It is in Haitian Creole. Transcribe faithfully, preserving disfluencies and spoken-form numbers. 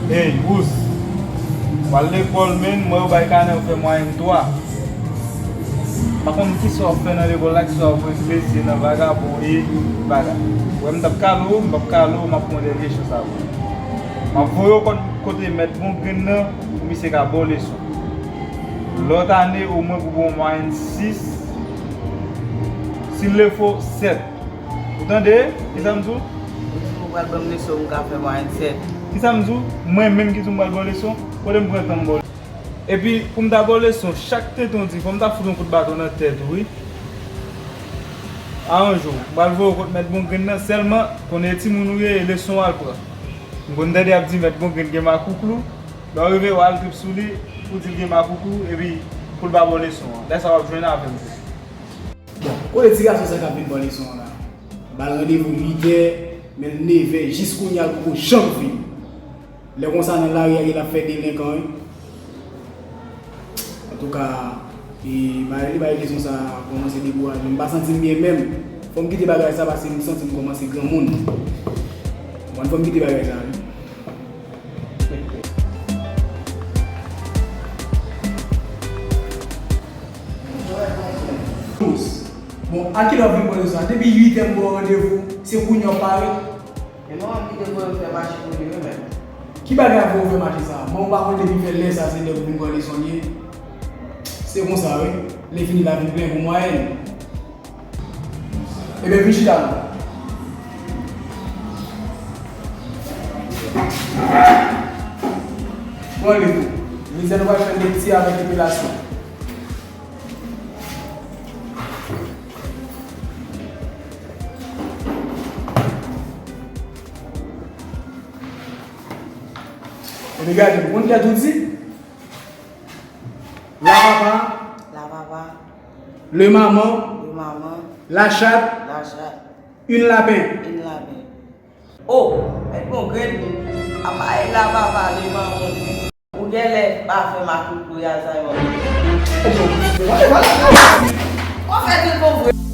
Hey, Wous, w al lekòl, menn, m wè w bay kanè, w fè mwayèn twa. M pa konn kisa w ap fè nan lekòl la, kisa w ap regle, se nan vagabon e bagay. Ou wè m t ap kale w, m p ap kale w, m ap pran dènye chans avè w. M ap voye w kot-, kote mèt Bongrenn nan, pou misye ka ba w leson. Lòt ane, omwen pou ba w mwayèn sis, si l le fo, sèt. Ou tande? Kisa m di w? Ou di w pral ban m leson, m ka fè mwayèn sèt. Kisa m di w? Mwen menm ki di w m pral ba w leson? Kote m pran tan m ba w leson? Epi, pou m ta ba w leson, chak tenten w di, fò m ta fout yon kout baton nan tèt ou, wi. A yon jou, m pral voye w kot mèt Bongrenn nan, sèlman, konnen e timoun ou ye, e leson w al pran. M konn tande y ap di mèt Bongrenn gen makouklou, lè w rive, w al trip sou li, pou di l gen makouklou, epi pou l pa ba w leson an. Lè sa w ap jwenn avè m tou. Bon, kote ti gason sa k ap vin pran leson an la? Ba l randevou uit è, men l nevè, jis kounye a l poko janm vini. Lè konsa nan lari a, li ap fè delenkan, wi. Antouka, e, bay, li bay leson sa kòmanse dekouraje m. M pa santi m byen menm. Fò m kite bagay sa paske m santi m kòmanse granmoun. Bon, fò m kite bagay sa, wi. Bon, a kilè w vin pran leson an? Depi uit è m ba w randevou, se kounye a w pare? Men manman m ki te voye m fè mache pou li, wi, menm. Ki bagay voye w fè mache sa? Manman w pa konn depi fè lè sa, se lè pou vin pran leson li ye? Se konsa, wi. Lè fini, l a vin plenyen pou mwayèn. Ebyen, vin chita la. Pran li tou. Mizè nou pral fè lekti avèk epilasyon. Ebyen, gade, ou konn kèt ou di? La papa. La papa. Le maman. Le maman. La chatte. La chatte. Une lapin. Une lapin. Oh, mèt Bongrenn, apa e la papa, le maman. Ou genlè pa fè makouklou ya, Simon. Ou fè tout bon vre.